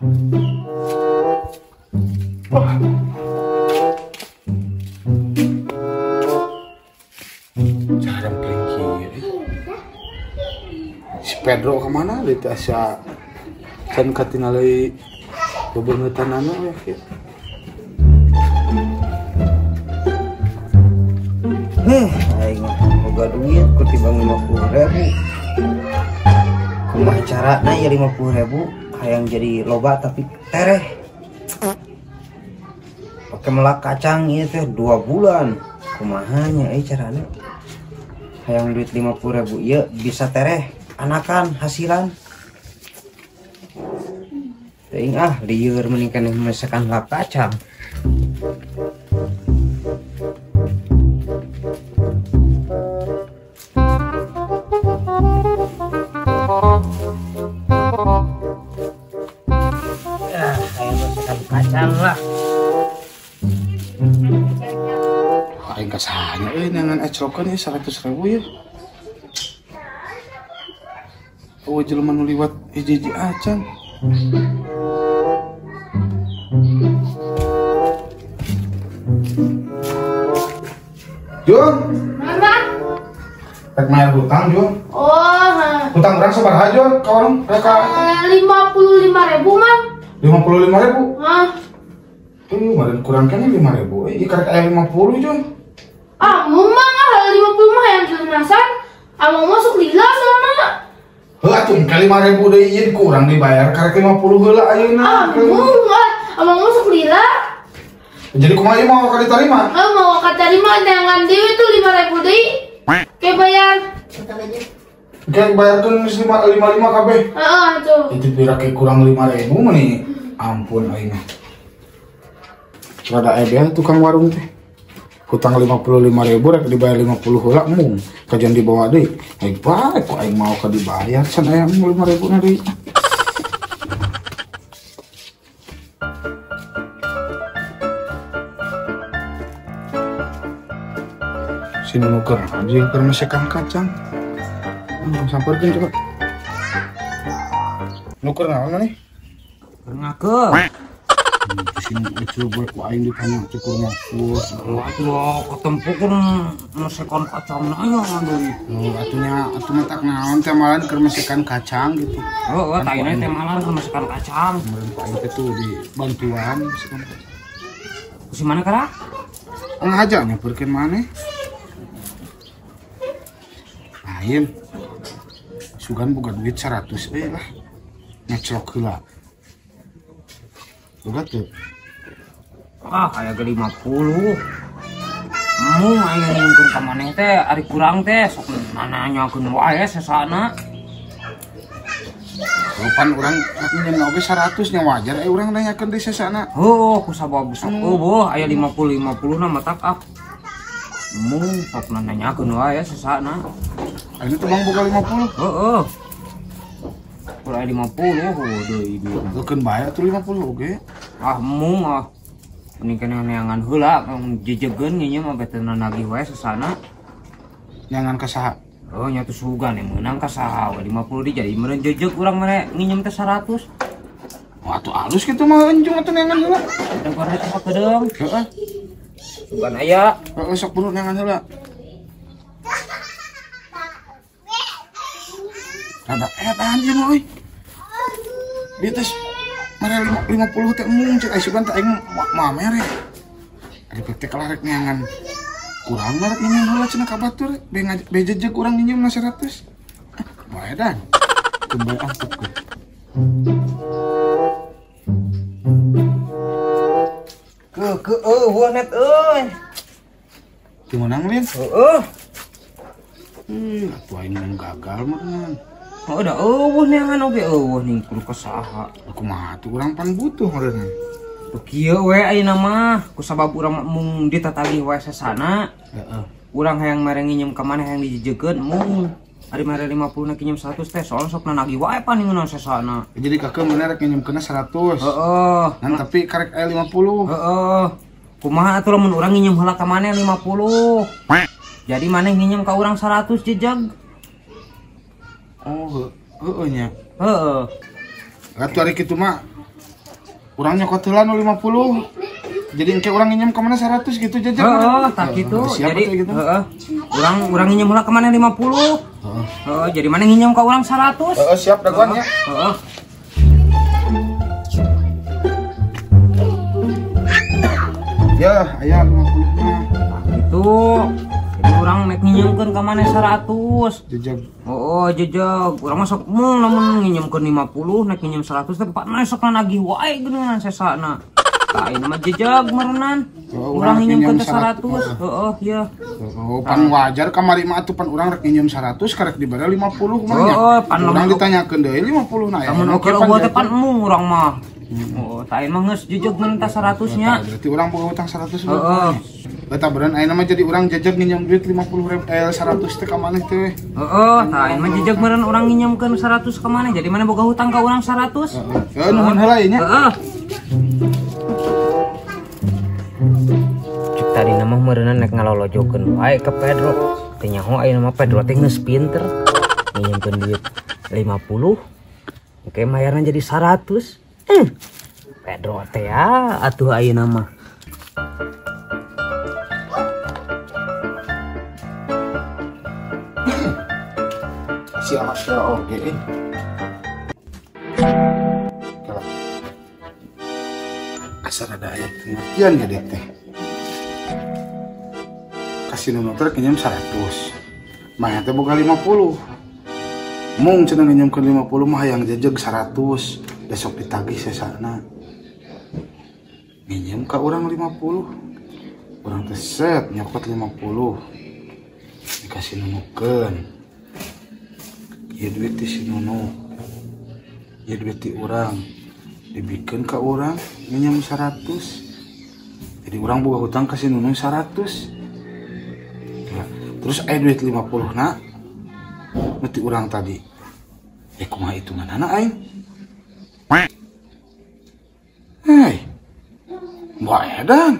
Wah. Jarang kelingki. Si Pedro kemana? Lihat asa can katingali bebengetan anu ya kieu. Heh, aing boga duit kutimbang 50.000. Kumaha carana ya 50.000 hayang jadi loba tapi tereh. Pakai melak kacang ieu teh 2 bulan. Kumaha nya euy carana? Hayang duit 50.000 ieu bisa tereh anakan hasilan. Teuing ah lieur mending keneh mesekan lak kacang. Ah, hayang mesekan kacang lah. Aing kasahanya euy neangan eclokeun ieu 100.000 ya. Oh, jelema nu liwat hiji-hiji acan. Jun. Mana? Rek mayar hutang, Jun. Oh, hutang urang sabaraha, Jun? Ka warung rek 55.000, Mang. 55.000? Hah. Kemarin kurang kayaknya 5.000. Ih, karek aya 50, Jun. Ah, mau Mang, ah 50 mah yang dilunasan. Ah, mau masuk lila selama. Heuh atuh engke 5.000 deui ieu kurang dibayar karek 50 heula ayeuna. Ah, mau ah, mau masuk lila. Jadi kumaha ieu mau ka diterima? Ah, mau ka diterima neangan deui tuh 5.000 deui. Kayak bayar. Kayak bayarkeun 55 kabeh. Heeh, tuh. Itu pira ke kurang 5.000 mah nih. Ampun aing mah. Rada edan tukang warung teh. Hutang 55.000 rek dibayar 50 heula mung kajian dibawa deui. Aing bae ku aing mau ka dibayar can aya 5.000 na deui. Si nuker anjing keur mesekan kacang. Samperkeun coba. Nuker naon maneh? Keur ngakeul. Sini itu gue ku aing ditanya cukur ngaku. Atuh ketempukeun mesekan kacang aya deui. Oh, atunya atuh mah tak naon teh malan keur mesekan kacang gitu. Heeh, tayana teh malan keur mesekan kacang. Kemarin ku aing teh tuh di bantuan mesekan kacang. Si mana kara? Ngaja nyamperkeun maneh. Lain. Sugan boga duit 100 euy lah. Ngeclok heula. Boga tuh. Ah, kayak ge 50. Mung aing nyieunkeun ka maneh teh ari kurang teh sok nananyakeun wae sesana. Pan urang nyeun oge 100 nya wajar urang nanyakeun deui sesana. Heuh, ku sabab sok eueuh aya 50 50 na matak ah. Mung sok nananyakeun wae sesana. Ayeuna teh Bang boga 50. Heeh. Kurang 50 heuh deui duitna. Leukeun bae atuh 50 oge. Ah mung ah. Mending keneh neangan heula jejegeun nginyeum mah teu nagih wae sesana. Neangan ka saha? Oh nya tuh sugan yang meunang ka saha we 50 di jadi meureun jejeg urang mah nginyeum teh 100. Wah atuh alus kitu mah enjung atuh neangan heula. Da korek apa kedeung? Heeh. Sugan aya. Heeh sok buru neangan heula. Rada edan ieu mah euy. Dieu teh mere 50 teh mung cek aya sugan teh aing mamere. Ari teh kalah rek neangan kurang mah rek nginyeum heula cenah ka batur be jejeg urang nginyeum na 100. Bae dan. Kembali angkutkeun. Ke eueuh net euy. Teu meunang lin? Heueuh. Atuh aing mun gagal mah. Oh, da eueuh neangan oge eueuh ningkur ka saha. Kumaha atuh urang pan butuh meureun. Tuh kieu we ayeuna mah ku sabab urang mah mung ditatagih wae sesana. Heeh. Urang hayang mere nginyeum ka maneh hayang dijejegeun mung. Ari mere 50 na kinyeum 100 teh soal sok nagih wae paningeunna sesana. Jadi kakek mana rek nginyeumkeunna 100. Heeh. Nah, tapi karek aya 50. Heeh. Kumaha atuh lamun urang nginyeum heula ka maneh 50. Jadi maneh nginyeum ka urang 100 jejeg. Oh, heeh nya. Heeh. Atuh ari kitu mah Urang nyokot heula nu 50. Jadi engke urang nginjem ka mana 100 gitu jejeg. Heeh, tah kitu. Jadi gitu. Heeh. Urang nginjem heula ka mana 50. Heeh. Heeh, jadi mana nginjem ka urang 100. Heeh, siap dagoan nya. Heeh. Ya, aya 50 mah. Gitu. Jadi urang nek nginjemkeun ka maneh 100. Jejeg. Oh, jejeg. Urang mah sok mung lamun nginjemkeun 50, nek nginjem 100 teh patna sok nagih wae geuningan sesana. Tah ayeuna mah jejeg meureunan. Urang nginjemkeun teh 100. Heeh, ieu. Oh, pan wajar kamari mah atuh pan urang rek nginjem 100 karek dibere 50 kumaha nya. Heeh, pan urang ditanyakeun deui 50 na aya. Lamun oke teh pan mung urang mah. Oh, tah ayeuna mah geus jejeg meureun tah 100 nya. Berarti urang boga hutang 100. Heeh. Eta beureun ayeuna mah jadi urang jejeg nginjem duit 50.000 100 teh ka maneh teh. Heeh, tah ayeuna mah jejeg meureun urang nginjemkeun 100 ka maneh. Jadi maneh boga hutang ka urang 100. Heeh. Heuh, nuhun heula ieu nya. Heeh. Cek tadi mah meureunna nek ngalolojokeun wae ka Pedro. Teu nyaho ayeuna mah Pedro teh geus pinter. Nginjemkeun duit 50. Oke, mayarna jadi 100. Pedro teh ya atuh ayeuna mah. Si amat ya oke. Asal ada ayat pengertian gak deh teh. Kasih noter nginjem 100. Mah teh boga 50. Mung cenah nginjemkeun 50 mah hayang jejeg 100. Besok ditagih sesana. Nginjem ka urang 50. Urang teh set nyokot 50. Dikasih nunukeun. Ieu duit ti si Nunu. Ieu duit ti urang. Dibikeun ka urang nginjem 100. Jadi urang boga hutang ka si Nunu 100. Ya, terus aya duit 50 na. Nu ti urang tadi. Kumaha hitunganana aing? Hei. Mbak edan.